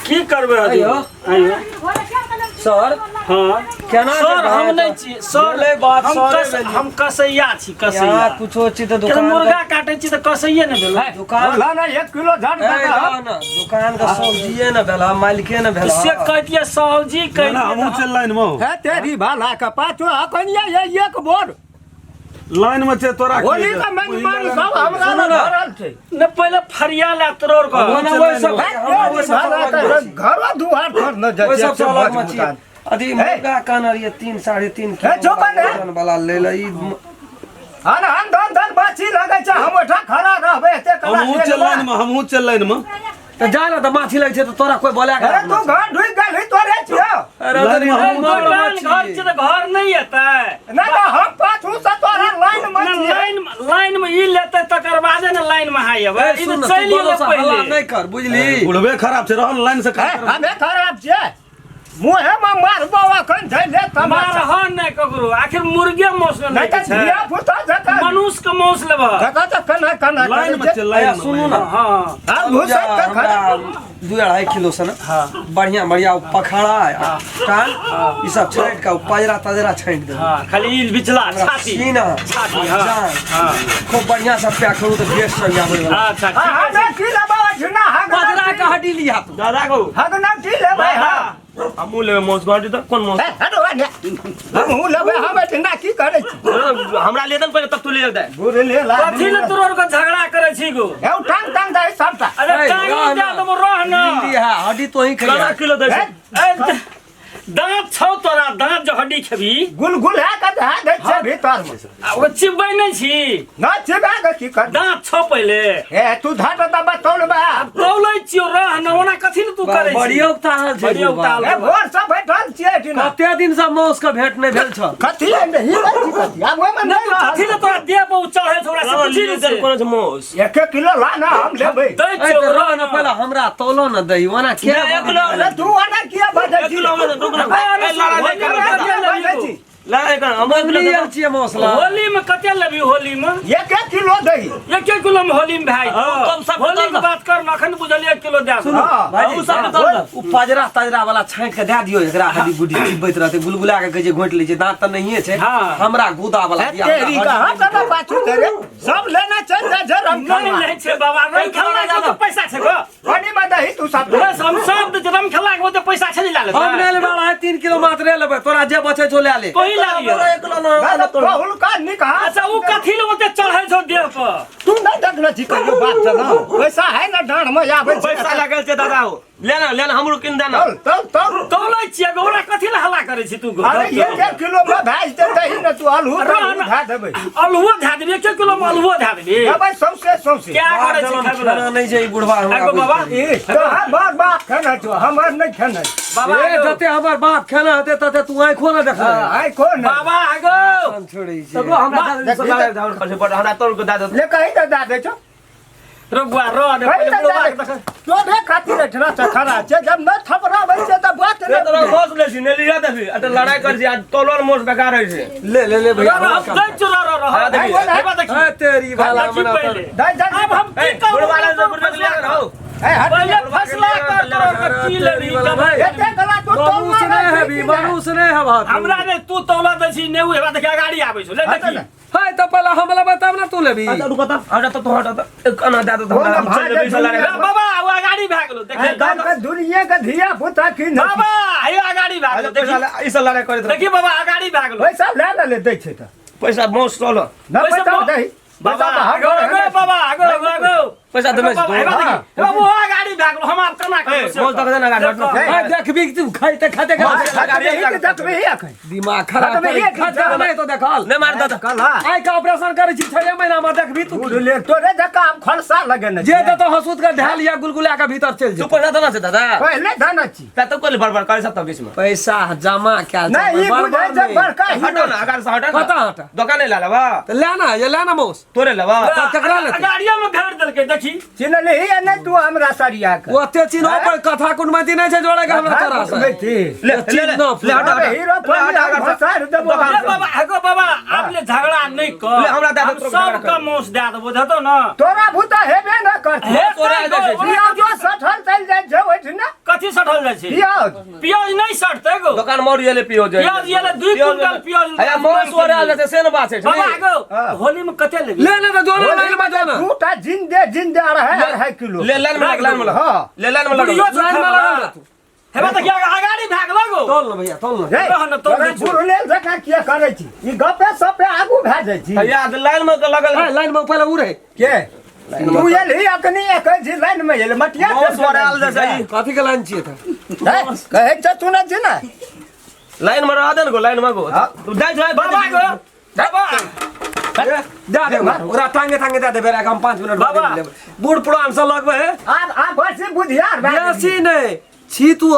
की करबै आइयो। हजूर आइयो सर हाँ केना सर के हम भाई नहीं छी सर भेलै बात हम सरे कस भेलै। हम कसैया छी कसैया यहाँ कुछो छी तऽ के दुकान मुर्गा काटै छी तऽ कसैये ने भेलै दुकान बोला ना एक किलो झट ए, दे रह न, दुकान के सब्जिए न भेल मालिके न भेल से कहतियै साहुजी ना ना हमहूँ कहतियै चल लाइन में हे तेरी भाला के पाछू अखन ये एक बोर लाइन में छै तोरा की होली का मन मान सब हमरा सुनू लग ना। भरल छै ने पहिले फरिया ला तोड़ के ओना ओहि सब हे हमरा ओहि तेरी सब भाला अलग के मे छी। घरो दुआर पर न जाइ ओहि छै सब से अलग मे छी अथी मुर्गा कान रहियै 3.5 हे, किलो जो बने। वजन वाला ले ले ई हन हन धन धन बाछी लगै छै हम ओठा खड़ा रहबै एते कला हमहूँ चल लाइन में हमहूँ चल लाइन में तऽ जा ने तऽ माछी लगै छै तऽ तोरा कोइ बोला के अरे तू घर ढुक गेलही तोरे छियौ अरे लाइन में तनी हमहूँ मार चल दुकान घर छै तऽ घर नहि एतै ना ना हम पाछू से तोरा लाइन में ने छियै लाइन लाइन में ई लेतै तकर बादे ने लाइन में हाई अबै ई सुन तऽ न, तू चलि बड़ो गेलै से हल्ला पहिले नहि कर बुझली बुढ़बे खराब छै रहल लाइन से हे, खा हमे खराब छियै मुँहे में मारबो अखन धैले तमाशा मारह नहि ककरो आखिर मुर्गे मांस ने नहीं लैके तऽ छै धिया पुता जकाँ मनुष्य के मांस लेबह जकाँ तऽ कना कना लाइन करै में छै। चल लाइन में सुनू ना। हाँ आ घुसैत कऽ हमरा खड़ा 2-2.5 किलो से ना बढ़िया बढ़िया ओ पखाड़ा आ टांग ई सब छाँटि कऽ ओ पजरा तजरा छाँटि देबै हाँ खाली ई बिचला छाती सीना छाती हाँ जान हाँ खूब बढ़िया से पैक करू तऽ गेस्ट सब आबै वाला अच्छा आ ठीक हमे है की लेबै झिना हगना पजरा के हड्डी लिहा तू दादा को हगना की लेबै हाँ हमहूँ लेबै मांस घाटी तऽ कोन मांस हे, हटो ने हमहूँ लेबै हम एहिठिना की करै छी हमरा ले दन पहिले तब तू ले दे बुढ़ ले ला कथी ले तोर के झगड़ा करै छी गो हे उ टांग टांग दे सबटा अरे ए, टांगो रह दे ना। देबो रह ना लिहा हड्डी तो ही केना खइहा किलो दै छै ए, दाँत छौ तोरा दाँत जो हड्डी खेबी गुल गुल है के धए दै छै भीतर में आ ओ चिबै नहि छी ना चिबा के की कर दाँत छौ पहिले हे तू धट त बतौलबा तौलै छियौ रह न ओना कथी ले तू करै छी बढ़िया उतारल छै बढ़िया बुढ़बा। उतारल। हे भोर से बैठल छियै एहिठिना कते दिन से माउस के भेंट नहि भेल छल कथी एहिमे ही रहै छी कथी आब ओहिमे नहि नहि तू कथी रहल ले तोरा देह पर उ चढ़ै छौ ओकरा से पूछी ने से। कोन छै मांस एक एक किलो ला ना हम लेबै दै ए छियौ तऽ रह रह न न पहिले हमरा तौलो न दही ओना के एक किलो अरे तू ओना किया बजै एक छी किलो हमरा रुक ना ए, लड़ा नहि ओना कर किया बजै छी लड़ा कर हम एक किलो आयल छियै मौसला होली में कते लेबी होली में एक एक किलो दही एक एक किलो में होली में भाई हाँ, कम सम होली तौल के बात कर न अखन बुझलियै एक किलो दए सुनू हाँ, भाईजी उ सब तौल दऽ। उ पजरा तजरा वाला छाँटि के दए दियौ एकरा हड्डी गुड्डी चिबैत रहतै गुलगुला के कहै छै घोंटि लै छै दाँत तऽ नहिए छै हाँ। हमरा गुदा वाला दिअ, हमरा तेरी हड्डी कहाँ से पाछू दे रे सब लेना चल जा जे रम नहीं खेलवा लै छै बाबा रम खेलना के तो पैसा छै गो पानी में दही तू सब बस हम सब दै छियै, रम खेलना के ओते पैसा छै नहीं ला लेतै हम नहि लेबै 3.5 किलो मात्र लेबै तोरा जे बचै छौ लए ले तोही ला लिअ एक किलो ना बहुल का निकाह अच्छा उ कथी ले ओते चढ़ै छौ देह पर तू नहीं देखने छी कहियो बात चला पैसा है ना डाँढ़ में आबै छै पैसा लागल छै दादा हो लेना लेना हमरो किन देना चल चल चल तौलै छियै गो ओकरा कथी ले हल्ला करै छी तू गो अरे एक एक किलो में भैज दे दही ने तू आलू तालू धए देबै अलुओ धए देबी एक एक किलो में अलुओ धए देबी देबै सौंसे सौंसे क्या करै छी खाय बला खाना नहि छै ई बुढ़वा हमरा आगो बाबा ई तोहर बाप बाप खेने छौ हमर नहि खेने बाबा ए आगो जते हमर बाप खेना हेतै तते तू आँखो न देखले आइ कोन बाबा आगो छोड़ै छै तब हमरा दादा से लड़ाई झगड़ा करै छै बड़ हमरा तोड़ के दादा ले कही तऽ दए दै छौ रुकवा रह ने कही पहिले तऽ बुढ़वा दए के दै देख छौ। तोरे खातिर एठना से खड़ा छै जब नहि थपड़ाबै छै तऽ बात ले तोरा नहि मोस ले छी ने लिया देबी आ तऽ लड़ाई कर छी आ तोलर मोस बेकार होइ छै ले ले ले भैया रह रह हम दै छियौ रह रह रह हाँ, देखी। हेबा देखी ए तेरी भाला देखी मना पहिले दे दे अब हम की ए करब बुढ़वा ले बुढ़वा ले रहो ए हट पहिले फसला कर तोर के की लेबी भाई एते गला तू मनुष्य तोलना नहि हेबी मनुष्य नहि हेबा तू। हमरा ने तू तौला दै छी ने उ हेबा देखी अगाड़ी आबै छौ ले देखी है तऽ पहिले हम लेबै तब ने तू लेबी अच्छा रुको त हटा त तू हटा त एक अना दे दे हमरा हम चल लेबै से लड़ाई ले बाबा उ अगाड़ी भए गेलो देखी के दुनिया के धिया पुता की नहि बाबा हे अगाड़ी भए गेलो देखी पैसा ई सब लड़ाई करैत रह देखी बाबा अगाड़ी भए गेलो पैसा ले ले ले दै छै तऽ पैसा मोस चल न पैसा पैसा मो- दही बाबा पैसा आगो बाहर आगो बाबा आगो आगो आगो पैसा देबै बाबा हेबा देखी बाबू अगाड़ी भए गेलो हम आब केना करब से मोस दऽ के दे ना गाड़ी हट ना। है देखबी कि तू खाइते खाइते खाइते देखबही अखन दिमाग खराब खतमे करी ही खाते नहि तो देखल नहि मार दे कला आइ के ऑपरेशन करै छी 6 महीना में देखबी तू बुढ़ ले तोरे जकाँ हम खलसा लगेने जे देतो हसूत के ढाल या गुलगुला के भीतर चलि तू जेतौ पैसा देना छै दादा पहिले धन छी ता तो कोई बड़बड़ करे सब बीच में पैसा जमा कयल छै, नहीं ई बड़ बुझै बड़ छै नहि। बड़का हटो हीरो ना अगार से हटो कतऽ हटा? दुकान नहीं ला लेबा तऽ ले ना ये ले ना मौस तोरे लेबा तऽ केकरा लेतै गाड़िया में घेर देलकै देखी चिन्हली नहीं तू हमरा सरिया के ओते चिन्हो पर कथा कुटमैती नहि छै जोड़े के हमरा तोरा से बेटी ले ले ले ले हटा अबे हीरो ले हटा फोन अगार से। घसार देबो ए बाबा हेगो बाबा आब ले झगड़ा नहीं कर ले, हमरा दए दे, हम तोरा झगड़ा सबके कर। मौस दए देबो देतो ना तोरा भूता हेबे न करती हे तोरा गो, जाइ छै। पियाजो सठल चलि जाइ छै ओहिठिना कथी कथी सटल जाइ छै? पियाज। प्याज नहीं सटतै गो। दोकान मोर येले पियो जे। प्याज येले 2 क्विंटल प्याज। हया मांस ओराल छै से न बात छै। बाबा गो हाँ। होली में कते लेबी? ले ले तो जोना लाइन में जोना। दूटा जिंदे जिंदे 2.5 किलो। ले लाइन में लग, लाइन में लग। हाँ। ले लाइन में लग। बुढ़ियो लाइन में लगल रह तू। हेबा तऽ किया अगाड़ी भाग लगो। तोल न भैया तोल न। रे, रहन तोल तोरा दै छौ। बुढ़ लेल जकाँ किया करै छी? ई गपे सपे आगू भए जाइ छी। हया लाइन में लगल। ए, लाइन में पहिले उ रहे। के? तू एलही अखनी एक जी लाइन में एलै, मटिया मांस तेल के ओराल लाइन जाइ छै। छी। कथी के लाइन छियै तऽ? हे, कहै छै सुनै छी ने? लाइन में रह दे ने गो, लाइन में गो। हाँ। तू जाइ छै बाबा गो। बाबा दे दे ओकरा टांगे टांगे दे दे बेरा के हम 5 मिनट बाद बाबा। लेबै। बूढ़ पुरान से लगबै है। आब आब बेसी बुधियार भए गेली। बेसी नहि छी तू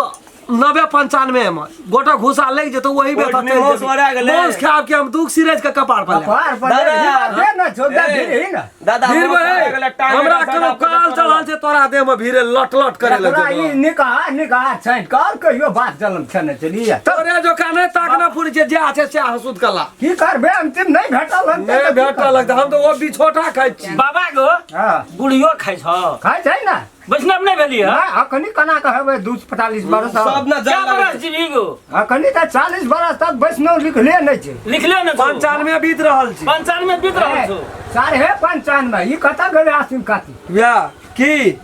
90 95 में गोटा घुसा लागि जेतौ वही बेथा ओहिठनी मांस ओरा गेलै। मांस खाब के हम दुख सीरज के कपार पर ले। कपार पर दादा। ले, दे ने छौ, दे ए। भिरही ने। दादा भीड़ मांस ओरा में गेलै, टांगे हमरा दादा कोनो काल चढ़ल छै तोरा देह में भीड़े लट लट करे एकरा लगतौ। ई निकाह निकाह छनि, काल कहियो बात जलम छने चलिए। तोरे जोका नहि ताकना फुरी छै जे छै से हसूद कला। की करबे अंतिम नहि भेटल हन नहि भेटल हन, हम तऽ ओ बिछोटा खाइ छी। बाबा गो हाँ। बुढ़ियो खाइ छौ? खाइ छै ने। वैष्णव नहि भेली हँ? नहि, अखनी केना कहबै 245 बरस। सब ने क्या जान बरस जीवी गो? अखनी तऽ 40 बरस तक वैष्णव लिखले नहि छै। लिखले ने छौ। 95 बीत रहल छी। 95 बीत रहल छौ। 95.5 ई कतऽ गेलै आसिन कातिक? या की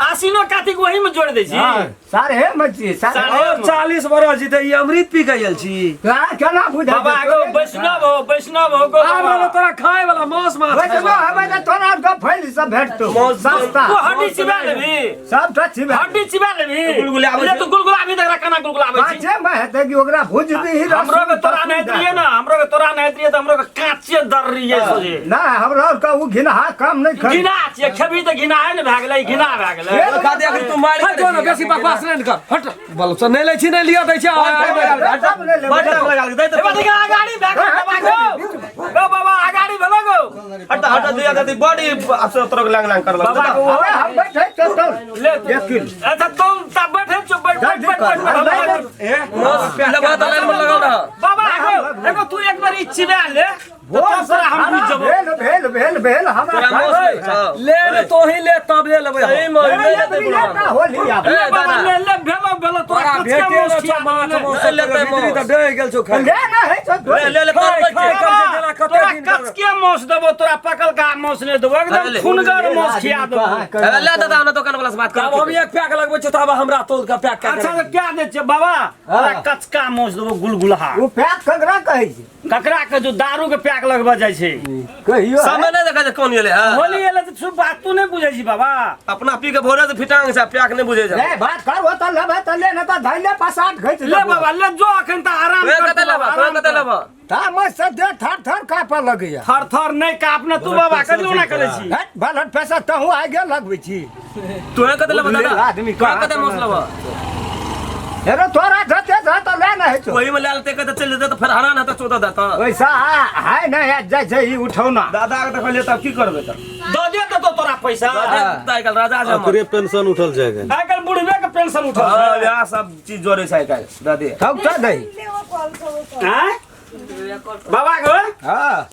आसिनो कातिक वही में जोड़ दै छी। हाँ, साढ़े में छी साढ़े। साढ़े। और 40 बरस जीते ई अमृत पी के गेल छी। तोरा केना बुझै बाबा गो वैष्णव हो, वैष्णव हो गो। आब रहलो तोरा खाय वाला मांस माछ खाय वैष्णव वाला। हेबै तऽ तोरा आरके फैल सब भेटतौ सस्ता। तू हड्डी चिबा लेबी? सबटा छिबा। हड्डी चिबा लेबी? गुलगुलाबै ले छै। तू गुलगुलाबी तऽ एकरा केना गुलगुलाबै छी? काँचे में हेतै कि ओकरा भुजबी? हमरो के तोरा नहि रहिए ना, हमरो के तोरा नहि रहिए तऽ हमरो के काँचे दर रहिए सोझे। नहि, हमरा आरके ओ घिनहा काम नहि करै। घिना छियै, खेबही तऽ घिना ने भए गेलै, घिना भए गेलै। खाते अखन तू मारि हट जो ना बेसी बकवास नहि कर, हट बोलो से नहि लै छी नहि लिअ दै छी। सब नहि लेबै। बड़ टाइम लगा दे हे बाबा, देखा अगाड़ी भए गेल बाबा गो। गो बाबा अगाड़ी भेलो गो। हट हट दिया दे बड़ी अफसर तोरा लांग लांग कर बाबा लग। गो अबे हम बैठे चल चल ले तू। 1 किलो। अच्छा तुम तब बैठे चुप बैठ बैठ बैठ बैठ बैठ। लगा त लाइन में लगल रह। बाबा एगो एगो तू एक बार ई चिबा ले तऽ तब तोरा हम बुझ जेबौ। भेल भेल भेल भेल हमरा तोरा खाइ। मांस हाँ। ले ले तो ही ले तब ले लेबै हम। सही में अरे ले ये लेतै बड़ी बुढ़वा। लेटा होली आब। ए, बाबा दादा। ले ले भेलो भेलो तोरा तोरा कचका भेटे मांस न खिया छौ माछ देबौ। मांस ले लेतै भीतरी तऽ मांस। डहि गेल छौ खाय। ले ना है छौ ले ले ले खाय, तोर खाय, बैठ। खाय, जेना कते तोरा दिन कर। कचके मांस देबो, तोरा पकल का मांस नहि देबो, एकदम ले। खुनगर मांस खिया देबो। ए, ले दादा हमरा दोकान वाला से बात कर। तब हम एक पैक लगबै छियै तब हमरा तोल के पैक कए अच्छा के तऽ क्या दै छियै बाबा? तोरा कचका मांस देबो गुलगुलहा। ओ पैक ककरा कहै छै? ककरा के जो दारू के पैक लगबऽ जाइ छै। कहियो समय नहीं देखा छै कोन गेलै हँ? होली एलै तऽ शुभ बात तू नहि बुझै छी बाबा। अपना पी के भोरे से फिटांग छै पैक नहीं बुझे छै। ले बात कर ओ तऽ लेबै तऽ ले, नहि तऽ धैले पसाट घैच ले लेबो। बाबा ले जो अखन तऽ आराम तोरा कर कते तू लेबा? बाबा, तोरा आराम कते कर। लेबा? तामस से देह थर थर काँपऽ लगैया। थर थर नहि काँपने तू बाबा कहियो ना करै छी। हट भलट पैसा तहूँ आगे लगबै छी। तोरा कते लेबा दादा? आदमी तोरा कहाँ कते मांस लेबा? हेरो तोरा जते छ तऽ ले ने हेतौ। ओही में ले लेतै कते चलि जेतै तऽ फेर हरान हेतै 14 देतै। वैसा है नहि है जाइ छै ई उठौना। दादा के देखलियै तब की करबै तऽ? दऽ दे देतौ तोरा पैसा। आइ काल्हि राजा छै हमर। ओकरे पेंशन उठल जाएगा। आइ काल्हि बुढ़बे के पेंशन उठल हाँ, छै। इएह सब चीज जोड़ै छै आइ काल्हि दादी। थौक दही। आँय? बाबा गो हाँ।